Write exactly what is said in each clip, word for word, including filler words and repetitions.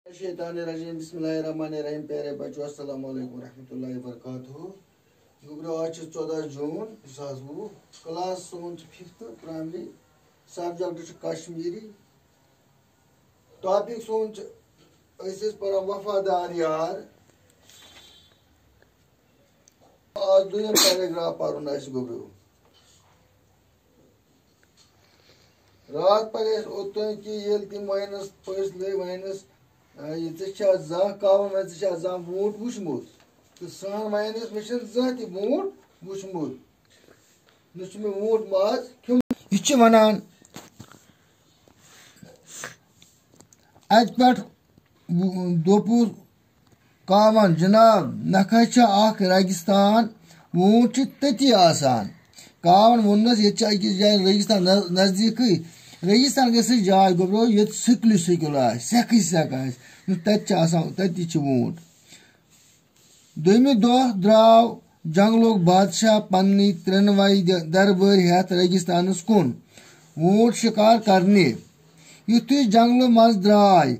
الشیطان الرجیم، بسم اللہ الرحمن الرحیم۔ پیارے بچو، السلام علیکم ورحمۃ اللہ وبرکاتہ۔ گوٚبرو، آز چھُ ژۄداہ جوٗن زٕ ساس وُہ۔ کلاس سون چھُ ففتھ پرائمری، سبجیکٹ چھُ کشمیری۔ ٹاپک سون چھُ، أسۍ ٲسۍ پران وفادار یار۔ آز دوٚیِم پیراگراف پرُن اَسہِ، گوٚبرو۔ راتھ پَرِ اَسہِ اوٚتام کہِ ییٚلہِ تِم وَنٮ۪س، پٔژھۍ لٔگۍ وَنٮ۪س، آ، یہِ ژےٚ چھا زانٛہہ کاوَن وَنہِ، ژےٚ چھا زانٛہہ ووٗنٛٹ وُچھمُت؟ تہٕ سُہ ہَن وَنٮ۪س، مےٚ چھُنہٕ زانٛہہ تہِ ووٗنٛٹ وُچھمُت۔ نہ چھُ مےٚ ووٗنٛٹ ماز کھیوٚمُت۔ یہِ چھِ وَنان، اَتہِ پٮ۪ٹھ دوٚپُس کاوَن، "جناب، نکھٕ چھا اکھ ریگستان، ووٗنٛٹ چھِ تٔتی آسان۔" کاوَن ووٚننَس، "ییٚتہِ چھِ أکِس جایہِ ریگستان نز-، نزدیٖکٕے۔ ریگستان گٔژھ سۄ جاے، گوٚبرو، ییٚتہِ سُکلہِ سُکل آسہِ، سٮ۪کھٕے سٮ۪کھ آسہِ۔ نہ، تَتہِ چھِ آسان، تَتی چھِ ووٗنٛٹ۔" دوٚیمہِ دۄہ درٛاو جنگلُک بادشاہ پننہِ ترٛٮ۪نوَے د-، دربٲرۍ ہٮ۪تھ ریگستانس کُن ووٗنٛٹ شِکار کرنہِ۔ یُتھُے جنگلہٕ منٛز درٛاے،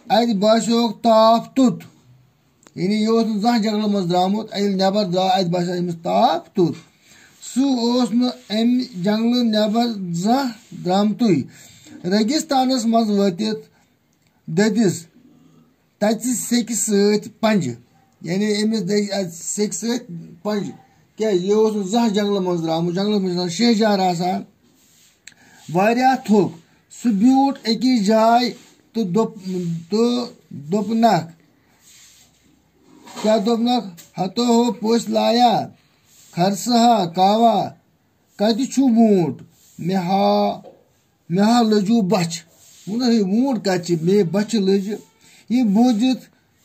اَتہِ باسیوکھ تاپھ توٚت۔ یعنی یہِ اوس نہٕ زانٛہہ جنگلہٕ منٛز درٛامُت، ییٚلہِ نٮ۪بر درٛاو، اَتہِ باسیو أمِس تاپھ توٚت۔ سُہ اوس نہٕ اَمہِ جنگلہٕ نٮ۪بر زانٛہہ درٛامتُے۔ ریگستانس منٛز وٲتِتھ دٔدِس تَتہِ سیٚکہِ سۭتۍ پنٛجہِ۔ یعنی أمِس دٔج اَتہِ سیٚکہِ سۭتۍ پنٛجہِ۔ کیٛازِ؟ یہِ اوس نہٕ زانٛہہ جنٛگلہٕ منٛز درٛامُت۔ جنٛگلَس منٛز چھِ آسان شیہجار آسان، واریاہ تھوٚک۔ سُہ بیوٗٹھ أکِس جایہِ تہٕ دوٚپ، تہٕ دوٚپنَکھ، کیٛاہ دوٚپنَکھ؟ "ہتو ہو پٔژھۍ لایا، خرسہٕ ہا، کاوا، کَتہِ چھُ ووٗنٛٹ؟ مےٚ ہا، مےٚ ہا لٔجوٗ بۄچھِ۔" ووٚنُن، "ہے، ووٗنٛٹ کَتہِ چھِ؟ مے بۄچھِ لٔج۔" یہِ بوٗزِتھ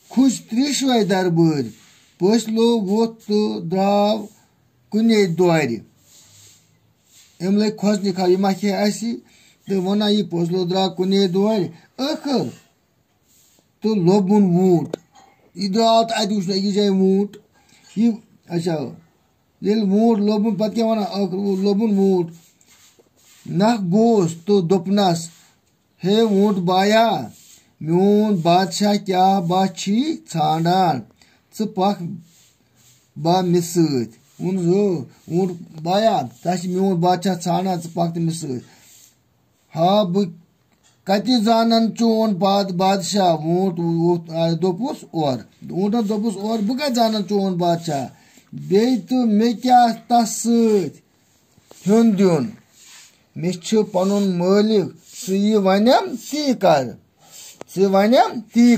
کھوٗژۍ ترٛیشوَے دربٲرۍ۔ پٔژھۍ لوگ ووٚتھ تہٕ درٛاو کُنے دورِ۔ أمۍ لٔگۍ کھۄژنہِ خبر، یہِ ما کھیٚیہِ اَسہِ؟ تہٕ وَنان، یہِ پٔژھۍ لوگ درٛاو کُنے دورِ۔ ٲخٕر تہٕ لوٚبُن ووٗنٛٹ۔ یہِ درٛاو تہٕ اَتہِ وُچھ نہٕ أکِس جایہِ ووٗنٛٹ۔ یہِ، اچھا، ییٚلہِ ووٗنٛٹ لوٚبُن، پَتہٕ کیٛاہ وَنان؟ ٲخٕر لوٚبُن ووٗنٛٹ۔ نَکھ گوس تہٕ دوٚپنَس، "ہے ووٗنٛٹ بایا، میون بادشاہ کیٛاہ با چھی ژھانٛڈان؟ ژٕ پَکھ با مےٚ سۭتۍ۔" ووٚنُس، "ہو، ووٗنٛٹ بایا، ژٕ چھِ میون بادشاہ ژھانٛڈان، ژٕ پَکھ تہٕ مےٚ سۭتۍ۔" ہا، بہٕ کَتہِ زانَن چون باد-، بادشاہ؟ ووٗنٛٹ ووٚتھ، آ، دوٚپُس، "اورٕ۔" ووٗنٛٹَن دوٚپُس، "اورٕ، بہٕ کَتہِ زانَن چون بادشاہ؟ بیٚیہِ تہٕ مےٚ کیٛاہ تَس سۭتۍ ہیوٚن دیُن؟ مےٚ چھُ پَنُن مٲلِک، سُہ یہِ وَنٮ۪م، تی کَرٕ۔ سُہ وَنٮ۪م، تی